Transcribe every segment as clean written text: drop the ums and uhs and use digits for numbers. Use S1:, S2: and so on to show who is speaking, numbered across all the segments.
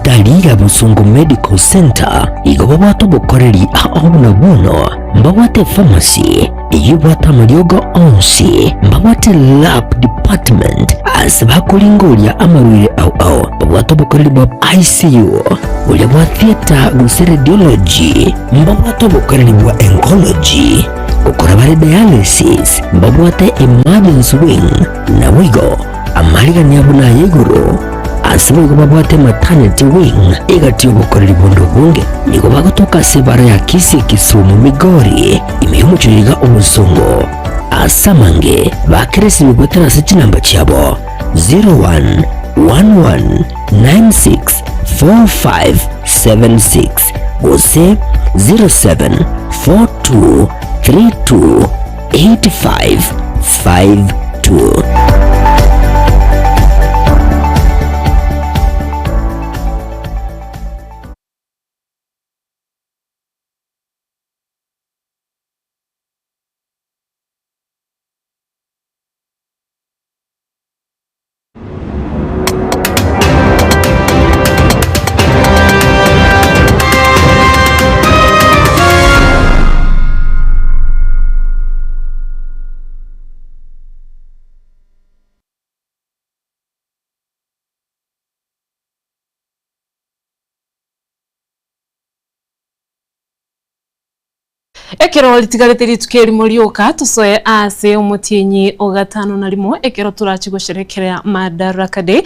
S1: Enyagitari ya Bosongo Medical Centre igo babwate obokoreri ao buna bono mbabwate epharmacy eyio ebwate amariogo onsi, mbabwate lab department ase bakoringoria amarwaire ao ao, babwate obokoreri bwa ICU, boria bwa theatre gose radiology, mbabwate obokoreri bwa oncology, gokora bare dialysis, mbabwate emergency wing, naboigo Amarigani abo naya igoro, ase boigo babwate maternity wing egati y'obokoreri bonde obonge. Nigo bagotoka ase ebara ya Kisii Kisumu Migori, ime y'omochie iga obosongo. Ase amange bakeresirwe goetera ase chinamba chiabo 0111964576 gose 074232 8552.
S2: Ekero ritigarete rituko erimo rioka tosoe ase omotienyi o gatano na rimo, ekero torache gosherekerea Madaraka Day,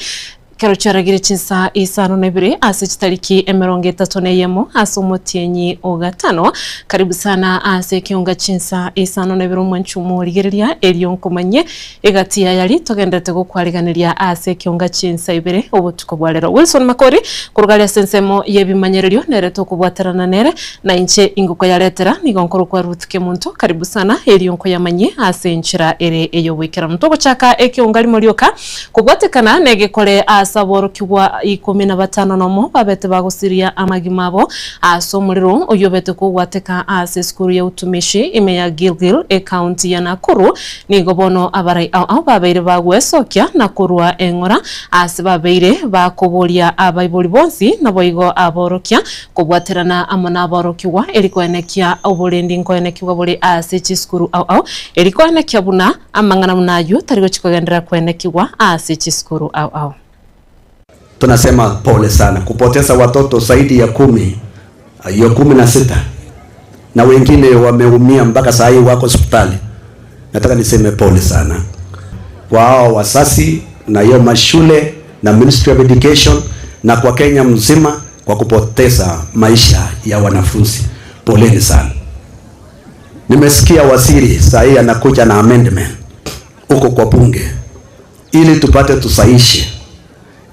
S2: ekero chiaragire chinsa isano na ibere ase chitariki emerongo etato na eyemo ase omotienyi o gatano. Karibu sana ase ekeonga chinsa isano na ibere omwanchi omorigereria, erio nkomanyie Egati y'ayari togenderete gokwariganeria ase ekionga chinsa ibere obotuko bwa rero. Wilson Makori koruga aria ase ensemo y'ebimanyererio nere tokobwaterana nere, na inche ingokoyaretera nigo nkorokwa Ruth Kemunto. Karibu sana erio nkoyamanyie ase enchera ere ey'oboikeranu. Togochaka ekionga rimo rioka kobwatekana negekore ase aborokigwa ikomi na batano nomo babete bagosiria amagima abo ase omorero oyio obete kogwateka ase esukuru ya Utumishi ime ya Gilgil ecounty ya Nakuru. Nigo bono abarai ao ao babeire bagwesokia na korua eng'ora aase babeire bakoboria abaibori bonsi, naboigo aborokia, kobwaterana amo naborokigwa, eri koenekia oborendi nkoenekigwa bore ase chisukuru ao ao, eri koenekia buna amang'ana buna ayio tari gochia kogenderera koenekigwa ase chisukuru ao ao.
S3: Tunasema pole sana kupoteza watoto zaidi ya kumi hiyo 16 na wengine wameumia mpaka saa hii wako hospitali. Nataka niseme pole sana kwa hao wazazi na hiyo mashule na Ministry of Education na kwa Kenya mzima kwa kupoteza maisha ya wanafunzi. Poleni sana. Nimesikia waziri saa hii anakuja na amendment huko kwa bunge ili tupate tusaishe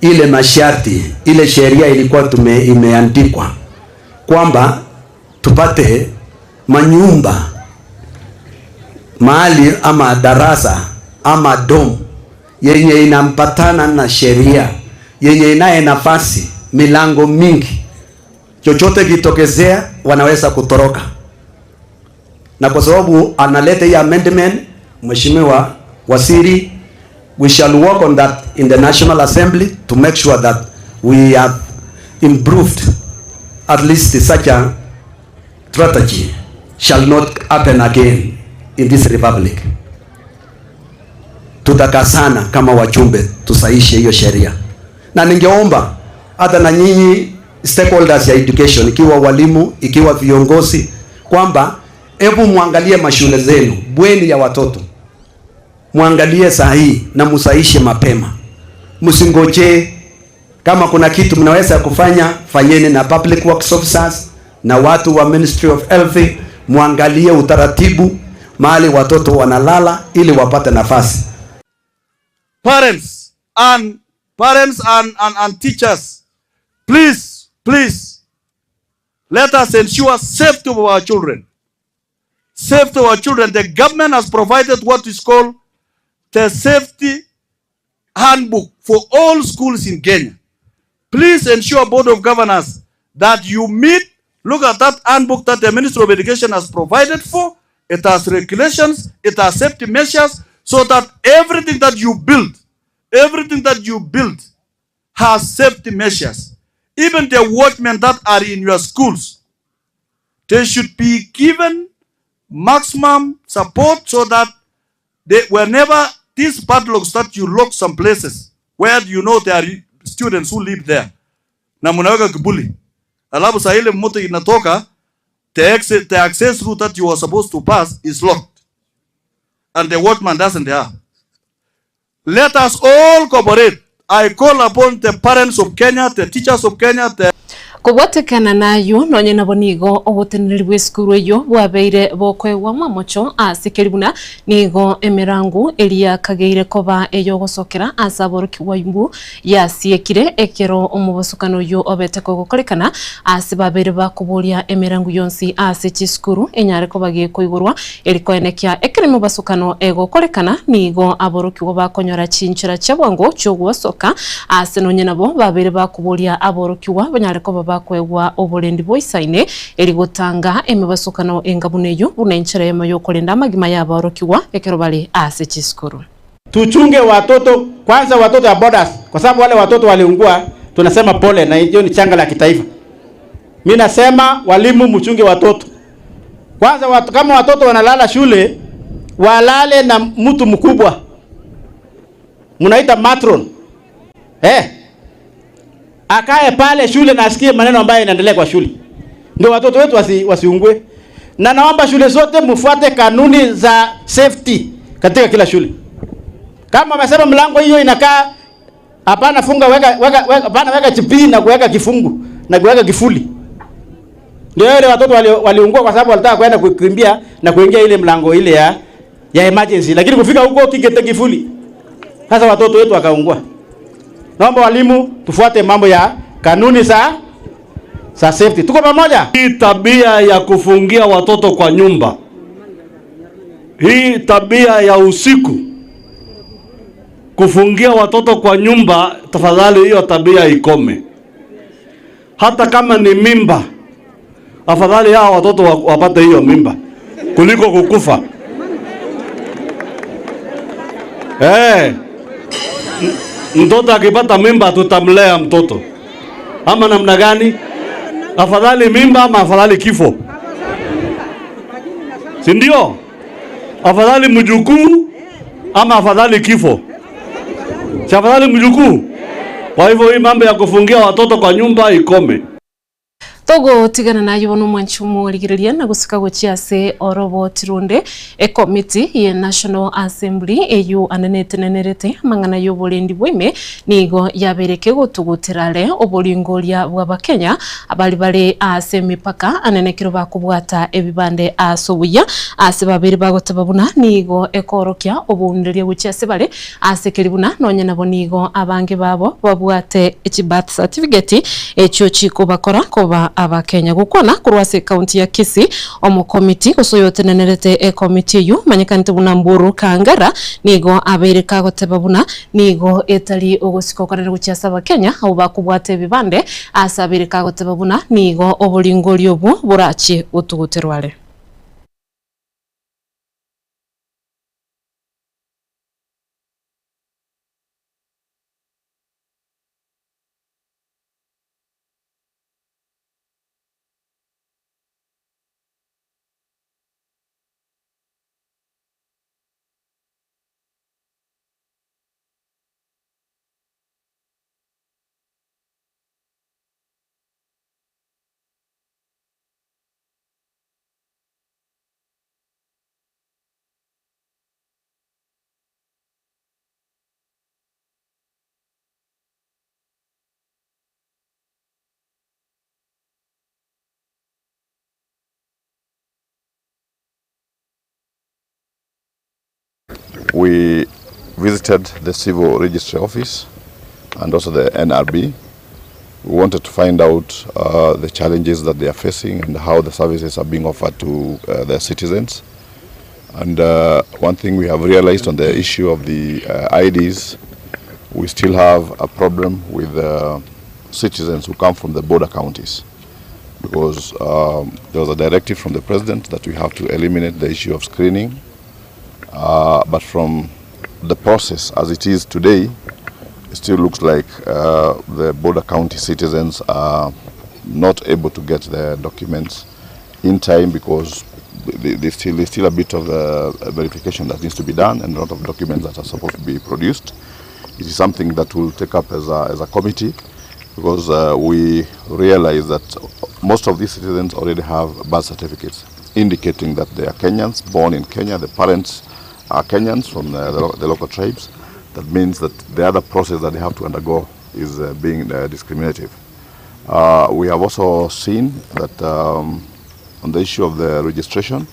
S3: ile masharti ile sheria ilikuwa tume imeandikwa kwamba tupate manyumba mahali ama darasa ama dom yenye inampatana na sheria yenye inaye nafasi milango mingi, chochote kitokezea wanaweza kutoroka. Na kwa sababu analeta hii amendment, Mheshimiwa Waziri, we shall work on that in the National Assembly to make sure that we have improved at least such a strategy shall not happen again in this republic. Tutakasana kama wajumbe tusaishe hiyo sheria, na ningeomba hata na nyinyi stakeholders ya education, ikiwa walimu, ikiwa viongozi, kwamba hebu muangalie mashule zenu, bweni ya watoto muangalie saa hii na musaishe mapema, msingojee. Kama kuna kitu mnaweza kufanya, fanyeni na public works officers na watu wa Ministry of Health, muangalie utaratibu mahali watoto wanalala ili wapate nafasi.
S4: Parents and parents and, and, and teachers, please, please, let us ensure safety of our children. Safety of our children. The government has provided what is called the safety handbook for all schools in Kenya. Please ensure Board of Governors that you meet, look at that handbook that the Ministry of Education has provided for. It has regulations, it has safety measures, so that everything that you build, everything that you build has safety measures. Even the watchmen that are in your schools, they should be given maximum support so that they, whenever these padlocks that you lock some places where you know there are students who live there, na mnaweka kibuli, alafu saa ile moto inatoka, the exit, the access route that you are supposed to pass is locked and the watchman doesn't have. Let us all cooperate. I call upon the parents of Kenya, the teachers of Kenya, the
S2: Kobwatekana nayio, nonye nabo nigo oboteneneri bw'esukuru eyio bwabeire bokoegwa amamocho ase keri buna nigo emerango eria yakageire koba ey'ogosokera ase aborokigwa imbu yasiekire ekero omobosokano oyio obete kogokorekana ase babeire bakoboria emerango yonsi ase chisukuru enyare koba gekoigorwa eri koenekia ekero emobasokano egokorekana nigo aborokigwa bakonyora chinchera chia bwango chi'ogosoka Aase nonye nabo babeire bakoboria aborokigwa banyare koba bakoegwa oborendi boisaine, eri gotanga emebasokano enga buna eyio, buna enchera eyemo y'okorenda amagima y'aborokigwa ekero bare ase chisukuru.
S5: Tuchunge watoto kwanza, watoto ya boarders, kwa sababu wale watoto waliungua, tunasema pole, na hiyo ni changa la kitaifa. Mimi nasema walimu, mchunge watoto kwanza. Watu, kama watoto wanalala shule walale na mtu mkubwa mnaita matron eh, akae pale shule na asikie maneno ambayo inaendelea kwa shule, ndio watoto wetu wasi, wasiungue. Na naomba shule zote mfuate kanuni za safety katika kila shule. Kama wamesema mlango hiyo inakaa hapana, funga weka, weka, weka, hapana weka chipii na kuweka kifungu na kuweka kifuli. Ndio wale watoto waliungua kwa sababu walitaka kwenda kukimbia na kuingia ile mlango ile ya ya emergency, lakini kufika huko kikete kifuli. Sasa watoto wetu wakaungua. Naomba walimu tufuate mambo ya kanuni za za safety. Tuko pamoja?
S4: Hii tabia ya kufungia watoto kwa nyumba, hii tabia ya usiku kufungia watoto kwa nyumba, tafadhali hiyo tabia ikome. Hata kama ni mimba, afadhali hawa watoto wapate hiyo mimba kuliko kukufa. Eh, mtoto akipata mimba tutamlea mtoto ama namna gani? Afadhali mimba ama afadhali kifo, si ndio? Afadhali mjukuu ama afadhali kifo? Si afadhali mjukuu? Kwa hivyo hii mambo ya kufungia watoto kwa nyumba ikome.
S2: Togotigana naye bono omwanchi omorigereria na gosika gochia ase oroboti ronde ekomiti ye National Assembly eyio anene etenenerete amang'ana y'oborendi bwaime nigo yabeire kegotugutera are oboringoria bw'abakenya abari bare ase emepaka anene ekero bakobwata ebibande ase obuya ase babeire bagoteba buna nigo ekoorokia obounderia gochia ase bare ase keri buna nonye nabo nigo abange babo babwate chibirth certificate echio chikobakora koba Abakenya. Gokwana korwa ase ekaunti ya Kisii, omokomiti gose oyotenenerete ekomiti eyio omanyekanete buna Mburu Kangara nigo abeire kagoteba buna nigo etari ogosika okonene gochia ase Abakenya abwo bakobwata ebibande ase abeire kagoteba buna nigo oboringori obwo borachie gotuguterwa are.
S6: We visited the Civil Registry Office and also the NRB. We wanted to find out uh, the challenges that they are facing and how the services are being offered to uh, their citizens. And uh, one thing we have realized on the issue of the uh, IDs, we still have a problem with uh, citizens who come from the border counties because um, there was a directive from the president that we have to eliminate the issue of screening. Uh, but from the process as it is today, It still looks like uh, the border county citizens are not able to get the documents in time because there's still, there's still a bit of uh, verification that needs to be done and a lot of documents that are supposed to be produced. It is something that we'll take up as a, as a committee because uh, we realize that most of these citizens already have birth certificates indicating that they are Kenyans, born in Kenya, the parents are Kenyans from the, the, the local tribes. That means that the other process that they have to undergo is uh, being uh, discriminative. Uh, we have also seen that um, on the issue of the registration,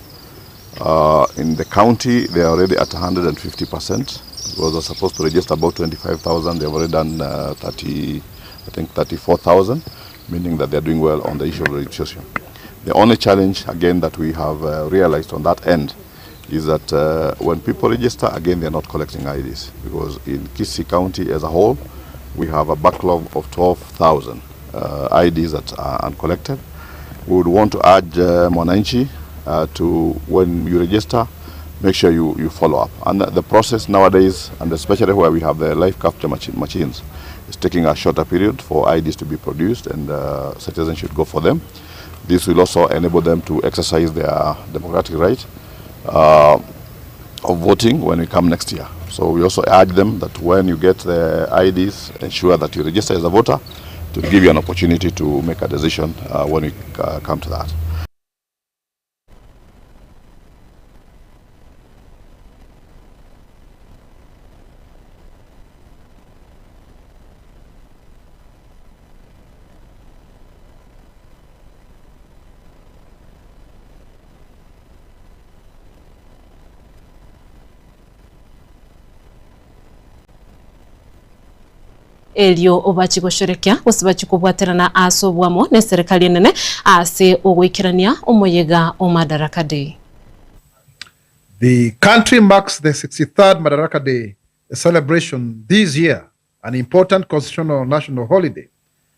S6: uh, in the county, they are already at 150%. Because they're supposed to register about 25,000. They've already done uh, 30, I think 34,000, meaning that they're doing well on the issue of registration. The only challenge, again, that we have uh, realized on that end is that uh, when people register, again, they're not collecting IDs because in Kisii County as a whole, we have a backlog of 12,000 uh, IDs that are uncollected. We would want to urge uh, Mwananchi uh, to, when you register, make sure you, you follow up. And the, the process nowadays, and especially where we have the live capture machi machines, is taking a shorter period for IDs to be produced and uh, citizens should go for them. This will also enable them to exercise their democratic right uh, of voting when we come next year. So we also urge them that when you get the IDs, ensure that you register as a voter to give you an opportunity to make a decision uh, when we uh, come to that.
S2: Erio bachie gosherekea gose bachie kobwaterana ase oboamo neserikali enene ase ogoikerania omoyega o Madaraka Day.
S7: The country marks the 63rd Madaraka Day celebration this year, an important constitutional national holiday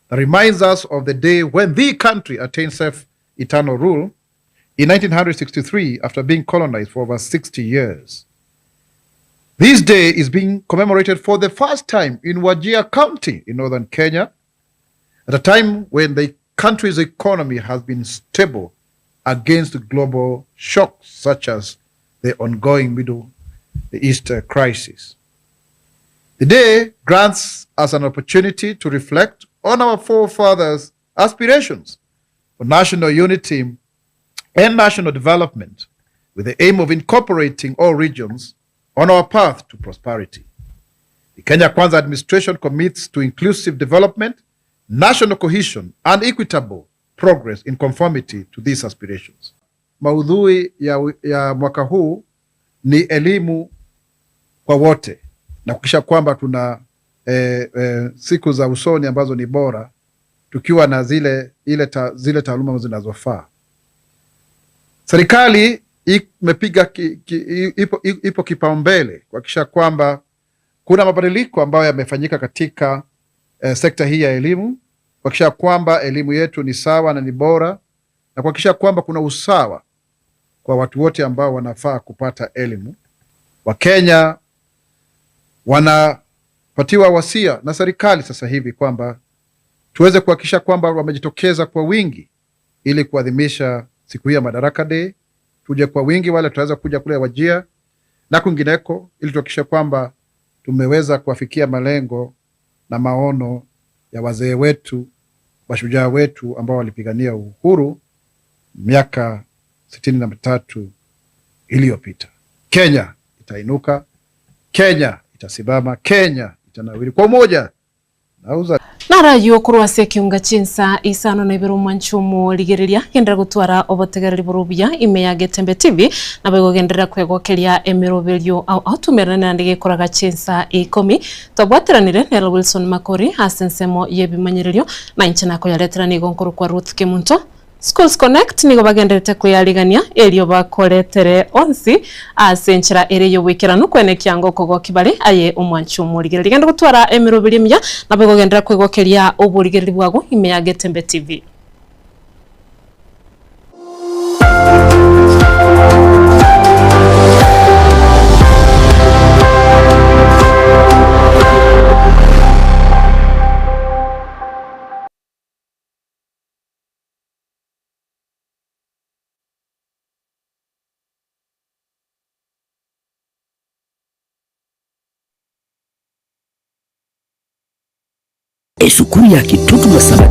S7: that reminds us of the day when the country attained self-eternal rule in 1963 after being colonized for over 60 years. This day is being commemorated for the first time in Wajir County in northern Kenya, at a time when the country's economy has been stable against global shocks such as the ongoing Middle East crisis. The day grants us an opportunity to reflect on our forefathers' aspirations for national unity and national development with the aim of incorporating all regions on our path to prosperity. The Kenya Kwanza administration commits to inclusive development, national cohesion, and equitable progress in conformity to these aspirations. Maudhui ya, ya mwaka huu ni elimu kwa wote na kuhakikisha kwamba tuna eh, eh, siku za usoni ambazo ni bora tukiwa na zile, ile ta, zile taaluma zinazofaa. Serikali imepiga ki, ki, ipo, ipo kipaumbele kuhakikisha kwamba kuna mabadiliko ambayo yamefanyika katika eh, sekta hii ya elimu kuhakikisha kwamba elimu yetu ni sawa na ni bora na kuhakikisha kwamba kuna usawa kwa watu wote ambao wanafaa kupata elimu. Wakenya wanapatiwa wasia na serikali sasa hivi kwamba tuweze kuhakikisha kwamba wamejitokeza kwa wingi ili kuadhimisha siku hii ya Madaraka Day. Tuje kwa wingi, wale tutaweza kuja kule Wajir na kwingineko, ili tuhakikishe kwamba tumeweza kuwafikia malengo na maono ya wazee wetu, mashujaa wetu ambao walipigania uhuru miaka 63 iliyopita. Kenya itainuka, Kenya itasimama, Kenya itanawiri kwa umoja nauza
S2: Narayo korwa ase ekiunga chinsa isano na ibere omwancho omorigereria gendera gotwara obotegereri bore obuya ime ya Getembe TV nabo igogenderera kwegokeria emeroberio au atumerane naende gekoraga chinsa ikomi twabwateranire nere Wilson Makori ase ensemo yebimanyererio na inche nakoyaretera nigo nkoro kwa Ruth Kemunto Schools Connect nigo bagenderete kweyarigania erio bakoretere onsi ase enchera ere yoboikeranu kwene kiango okogoki bare aye omwancho omorigereria genda gotwara emeroberi emiya nabo egogenderera kwegokeria oborigereri bwago ime ya Getembe TV.
S1: Esukuru ya Kitutu Masaba.